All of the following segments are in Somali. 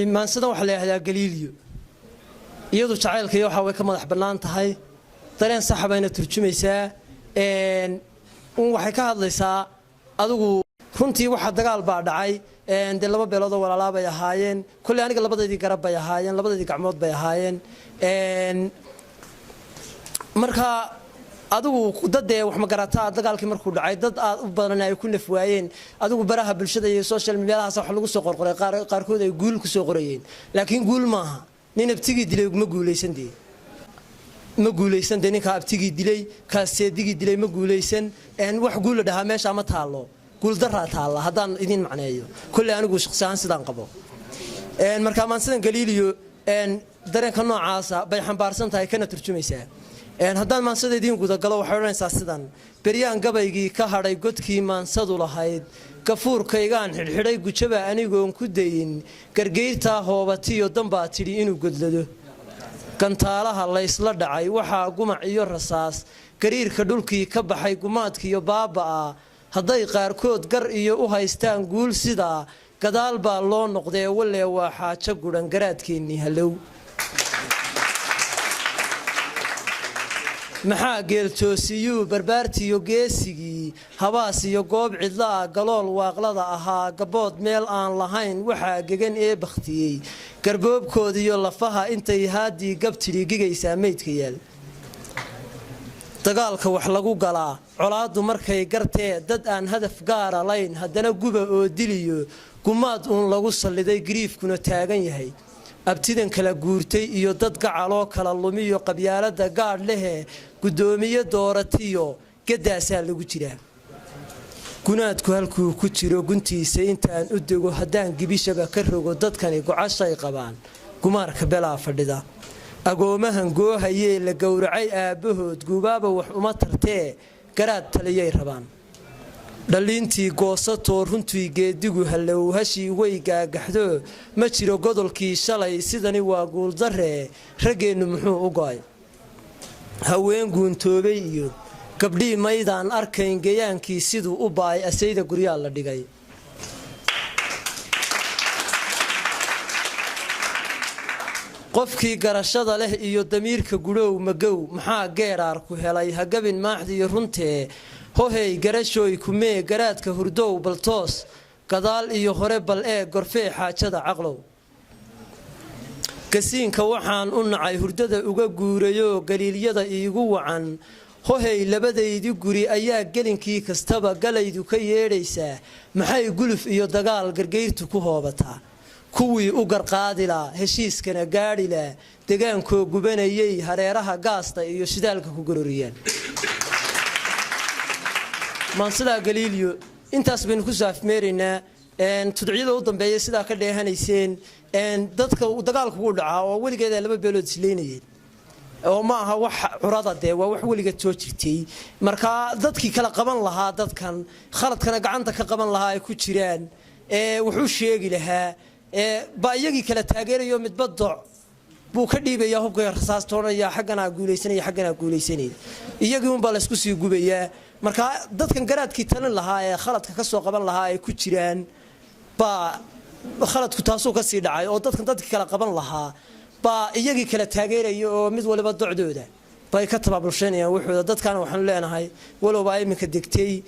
Maansadan waxaa la yidhahdaa Galiiliyo. Iyadu jacaylka iyo waxaa way ka madax bannaan tahay, dareen saxa bayna turjumaysaa. Un waxay ka hadlaysaa adigu runtii waxa dagaal baa dhacay dee, laba beeloodoo walaalaa bay ahaayeen. Kolley aniga labadaydii garab bay ahaayeen, labadaydii gacmood bay ahaayeen. Marka adigu dad dee wax magarataa dagaalkii markuu dhacay, dad aad u badan ay ku naf waayeen. Adigu baraha bulshada iyo social media-haas wax lagu soo qorqoray, qaarkood ay guul ku soo qorayeen, laakiin guul maaha. Nin abtigii dilay ma guulaysan dee, ma guulaysan dee. Ninkaa abtigii dilay, kaas seedigii dilay, ma guulaysan. Wax guul la dhahaa meeshaa ma taallo, guuldaraa taalla haddaan idin macneeyo. Kolley anigu shaqsi ahaan sidaan qabo. Marka maansidan Galiiliyo dareenka noocaasa bay xambaarsan tahay kana turjumaysaa. Haddaan maansada idiin gudagalo, waxay odhanaysaa sidan: beryaan gabaygii ka hadhay godkii maansadu lahayd, gafuurkaygaan xidhxidhay gujaba anigoon ku dayin, gargayrtaa hoobatiyo danbaa tidhi inuu godlado. Gantaalaha laysla dhacay waxaa gumac iyo rasaas, gariirka dhulkii ka baxay, gumaadkiiyo baaba'a, hadday qaarkood gar iyo u haystaan guul sidaa, gadaal baa loo noqdee walee waa xaajo gudhan garaadkeennii hallow. Maxaa geeltoosiyuu barbaartiyo geesigii, habaas iyo goob cidlaa, galool waaqlada ahaa, gabood meel aan lahayn waxaa gegan ee bakhtiyey, garboobkoodiyo lafaha intay haadii gabtidhi gigaysaa meydka yaal. Dagaalka wax lagu galaa colaaddu markay gartee, dad aan hadaf gaara layn haddana guba oo diliyo, gumaad uun lagu salliday, gariifkuna taagan yahay, abtidan kala guurtay iyo dad gacaloo kala lumiyo, qabyaalada gaadh lehe guddoomiye dooratiyo gadaasaa lagu jiraa. Gunaadku halkuu ku jiro guntiisa intaan u dego, haddaan gibishaba ka rogo, dadkani gocashay qabaan, gumaarka belaa fadhida. Agoomahan goohayee la gowracay aabbahood, guubaaba wax uma tartee garaad taliyay rabaan. Dhalliintii goosatoo runtii geedigu hallow, hashii way gaagaxdo, ma jiro godolkii shalay, sidani waa guuldarree raggeennu muxuu u go'ay? Haween guuntoobay iyo gabdhii maydaan arkayn, gayaankii siduu u ba'ay, asayda guryaa la dhigay. Qofkii garashada leh iyo damiirka gudhow magow, maxaa geeraar ku helay? Hagabin maaxdiiyo runtee, hohey garashooy kumee, garaadka hurdow baltoos, gadaal iyo hore bal ee gorfee xaajada caqlow. Gasiinka waxaan u nacay hurdada uga guurayoo galiilyada iigu wacan, hohey labadaydi guri ayaa gelinkii kastaba galaydu ka yeedhaysaa, maxay guluf iyo dagaal gargayrtu ku hoobataa? Kuwii u garqaadilaa heshiiskana gaadhilaa, degaankoo gubanayay hareeraha gaasta iyo shidaalka ku gororiyaan. Maansidaa Galiiliyo intaas baynu ku saafmeeraynaa. Tudciyada u dambeeya sidaa ka dheehanayseen, dadka dagaalku wuu dhacaa oo weligeeda laba beelood isleynayeen, oo ma aha wax curada dee, waa wax weligeed soo jirtay. Markaa dadkii kala qaban lahaa, dadkan khaladkana gacanta ka qaban lahaa ay ku jiraan, wuxuu sheegi lahaa baa iyagii kala taageerayo, midba doc buu ka dhiibayaa hubka rasaastoonaya, xagganaa guulaysanaya, xagganaa guulaysanaya, iyagii unbaa laysku sii gubayaa. Markaa dadkan garaadkii talin lahaa ee khaladka ka soo qaban lahaa ay ku jiraan baa khaladku taasuu ka sii dhacay, oo dadkan dadkii kala qaban lahaa baa iyagii kala taageeraya, oo mid waliba docdooda bay ka tabaabulshanayaan wuxuuda. Dadkaana waxaanu leenahay, walowbaa iminka degtay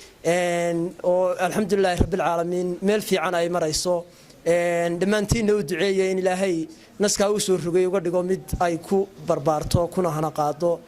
oo alxamdulilaahi rabbilcaalamiin meel fiican ay marayso, dhammaantiinna u duceeya in Ilaahay naskaa u soo rogay uga dhigo mid ay ku barbaarto kuna hana qaado.